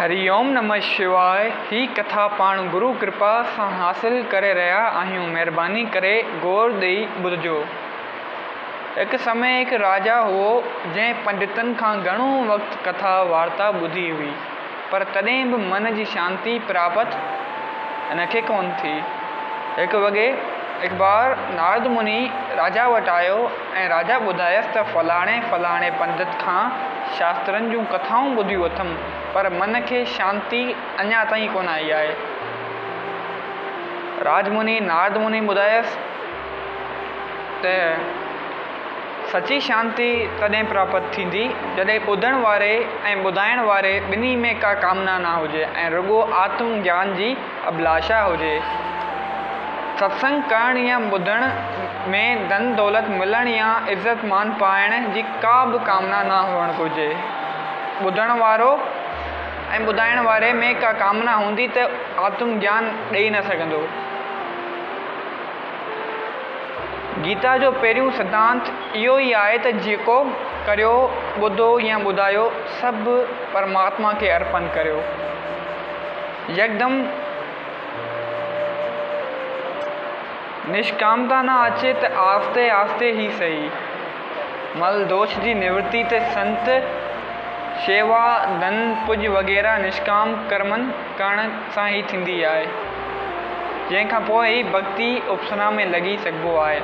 هري اوم نمه شواء هي ڪٿا پاڻ گرو ڪرپا سان حاصل ڪري رهيا آهيون مهرباني ڪري غور ڏئي ٻڌجو. هڪ سمي هڪ راجا هئو جنهن پنڊتن کان گهڻو وقت ڪٿا وارتا ٻڌي هئي پر تڏهن به من جي شانتي پراپت هن کي ڪونه ٿي. هڪ وڳي هڪ بار نارد مني راجا وٽ آيو ۽ راجا ٻڌايس ته فلاڻي فلاڻي پنڊت کان شاسترن جون ڪٿائون ٻڌيون اٿم، پر من کي شانتي اڃا تائين ڪونه آئي آهي. راج مني نارد مني ٻڌايس ته سچي شانتي تڏهن پراپت ٿيندي، جڏهن ٻڌڻ واري ۽ ٻڌائڻ واري ٻنهي ۾ ڪا ڪامنا نه هجي ۽ رڳو آتم گيان جي اڀلاشا هجي. ستسنگ ڪرڻ يا ٻڌڻ ۾ ڌن دولت ملڻ يا عزت مان پائڻ جي ڪا به ڪامنا نه هئڻ گهرجي. ٻڌڻ وارو ۽ ٻڌائڻ واري ۾ ڪا ڪامنا هوندي ته آتم گيان ڏئي نه سگهندو. گيتا جو پهريون سڌانت اهو ئي آهي ته جيڪو ڪريو، ٻڌو يا ٻڌايو سڀ پرماتما کي ارپن ڪريو. يڪدم نشڪامتا نه اچي ته آهستي آهستي ئي سهي. مل دوش جي نورتي ته سنت شيوا، ڌن پوڄ وغيره نشڪام ڪرمن ڪرڻ سان ئي ٿيندي آهي، جنهن کان پوء ئي ڀڳتي اپسنا ۾ لڳي سگهبو آهي.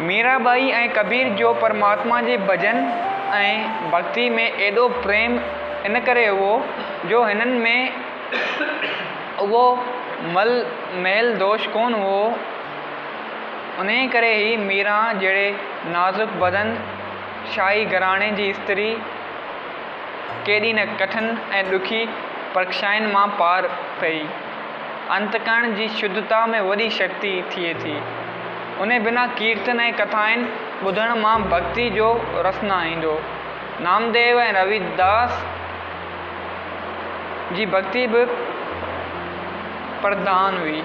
ميرا ٻائي ۽ ڪبير جو پرماتما جي ڀڄن ۽ ڀڳتي ۾ ايڏو پريم ان ڪري هئو جو هنن ۾ اهو مل ميل دوش ڪونه هئو، انهيء ڪري ئي ميران جهڙي نازڪ بدن شاهي گهراڻي جي استري ڪيڏي نه ڪٺن ۽ ڏکي پرکشائن مان پار پئي. انتڪرڻ جي شڌتا ۾ وڏي شڪتي ٿئي ٿي. انهي بنا ڪيرتن ۽ ڪٿائن ٻڌڻ مان ڀڳتي جو رس نه ايندو. نامديو ۽ رويداس جي ڀڳتي به پرڌان هئي،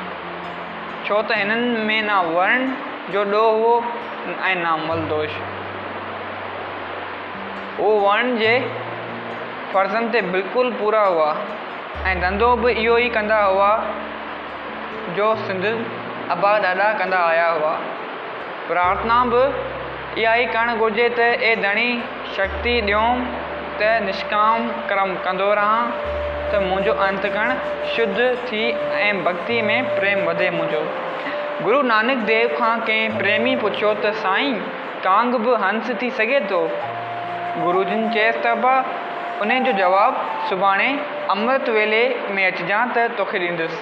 ڇو ته هنن ۾ نه ورڻ جو ڏوهه هئو ۽ نه مل دوش. هو ورڻ جي فرضن تي بلڪل پورا هئا ۽ ڌنڌو به اهو ئي ڪندا هئا جو سندن ابا ڏاڏا ڪندا آيا هئا. پرارٿنا به اها ئي ڪرڻ گهرجي ته اي ڌڻي شڪتي ڏيوم ته نشڪام ڪرم ڪندو رهان ته منهنجو انتڪرڻ شڌ ٿي ۽ ڀڳتي ۾ پريم وڌي منهنجو. گرو نانڪ ديو کان ڪنهن پريمي پڇيو ته سائين ڪانگ به هنس ٿي سگهي ٿو؟ گرو جن چيس ته ابا انهي جو جواب سڀاڻي امرت ويلي ۾ اچجان ته توکي ڏيندس.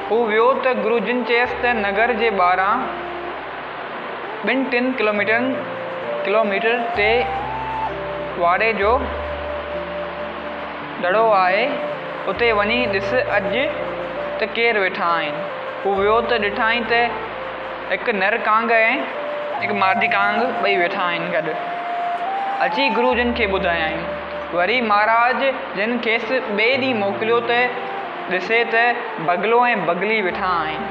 هو ويو ته گرو جن چيس ته نگر جي ٻاهران ٻن ٽن ڪلوميٽرن ڪلوميٽر تي واڙي جو دڙو آهي اتي وڃي ڏس اڄ ته ڪير ويٺا آهن. هو ويو ته ڏٺائين ته هڪ نر ڪانگ ۽ هڪ مادي ڪانگ ٻئي ويٺا آهن گڏ. اچي گرو جن کي ٻڌايائين. وري مهاراج جن کيس ٻئي ڏينهن موڪليو ته ڏسي ته بگلو ۽ بگلي ويٺا آهن.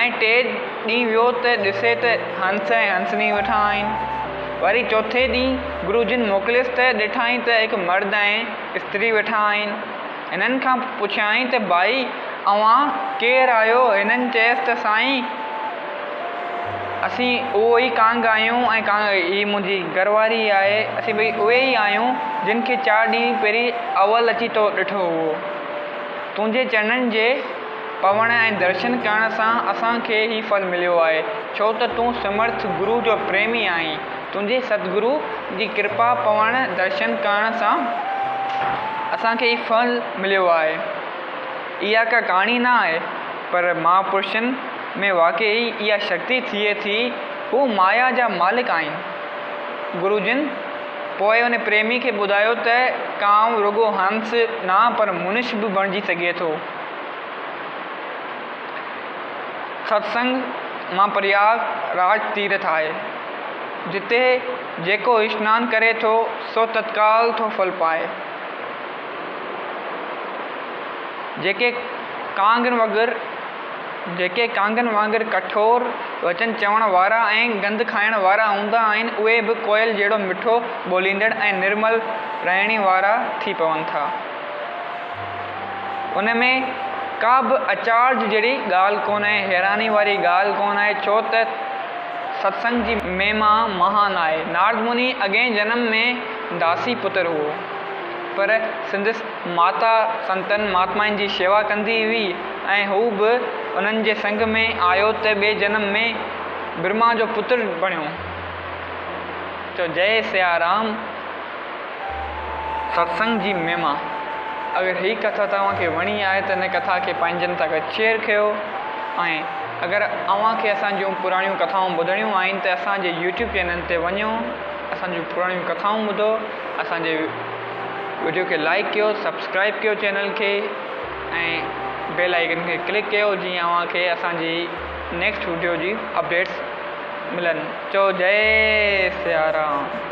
۽ ٽئين ڏينهن ويو ته ڏسي ته هنس ۽ هنسني ويٺا آهن. وري چوٿين ڏينهن گرو جن موڪليس ته ڏٺائين ته هڪ مرد ۽ استري ويٺا آهن. هنن کان پڇيائين ته ڀائي اوهان ڪير آهيو؟ هنن چيس ته سائين اسين اهو ئي ڪانگ آهيون ۽ ڪانگ هي منهنجي گهر واري آهي، اسين ٻئي اهي ئي آهيون جن کي چار ڏينهن پهرين اول اچي تو ڏٺو هئو. تنهنجي چرڻن جي پوڻ ۽ درشن ڪرڻ سان اسان کي هي ڦل مليو آهي، ڇو ته تون سمرٿ گرو جو پريمي آهين. تنهنجي ستگرو جي ڪرپا پوڻ درشن ڪرڻ سان اسان کي هي ڦل مليو آهي. اها ڪا ڪهاڻي نه آهي، پر مهاپرشن ۾ واقعي اها شڪتي ٿئي ٿي، هو مايا جا مالڪ آهن. گرو جن پوء ان پريمي کي ٻڌايو ته ڪانء رڳو هنس نه پر منش به بڻجي سگهي ٿو. ستسنگ مان پرياگ راج تيرٿ آهي، جتي جيڪو اشنان ڪري ٿو سو تتڪال ٿو ڦل پائي. جيڪي ڪانگن وگر جيڪي ڪانگن وانگر ڪٺور وچن چوڻ وارا ۽ گند کائڻ وارا هوندا آهن، اهي به ڪوئل جهڙو مٺو ٻوليندڙ ۽ نرمل رهڻي وارا ٿي پون ٿا. ان ۾ ڪا به اچارج جهڙي ڳالهه ڪونهي، حيراني واري ڳالهه ڪونه آهي، ڇو ته ستسنگ جي مهما مهان آهي. نارد مني اڳئين جنم ۾ داسي پتر هئو، پر سندس ماتا سنتن مهاتمائن جي شيوا ڪندي هئي ۽ هو به انهن جي سنگ ۾ آيو ته ٻئي جنم ۾ برهما جو پتر بڻيو. چئو جئي سيارام. ستسنگ جي مهما. اگر هي ڪٿا توهان کي وڻي آهي ته هن ڪٿا کي پنهنجن سان گڏ شيئر ڪيو ۽ اگر اوهان کي اسان جون پراڻيون ڪٿائون ٻڌڻيون آهن ته اسان جي يوٽيوب چينل تي وڃو اسان جون پراڻيون ڪٿائون ٻڌو اسان جي وڊيو کي لائيڪ ڪيو سبسڪرائيب ڪيو چينل کي ۽ بيل آئيڪن کي ڪلڪ ڪيو جيئن اوهان کي اسان جي نيڪسٽ وڊيو جي اپڊيٽس ملن چئو جئي سيارام.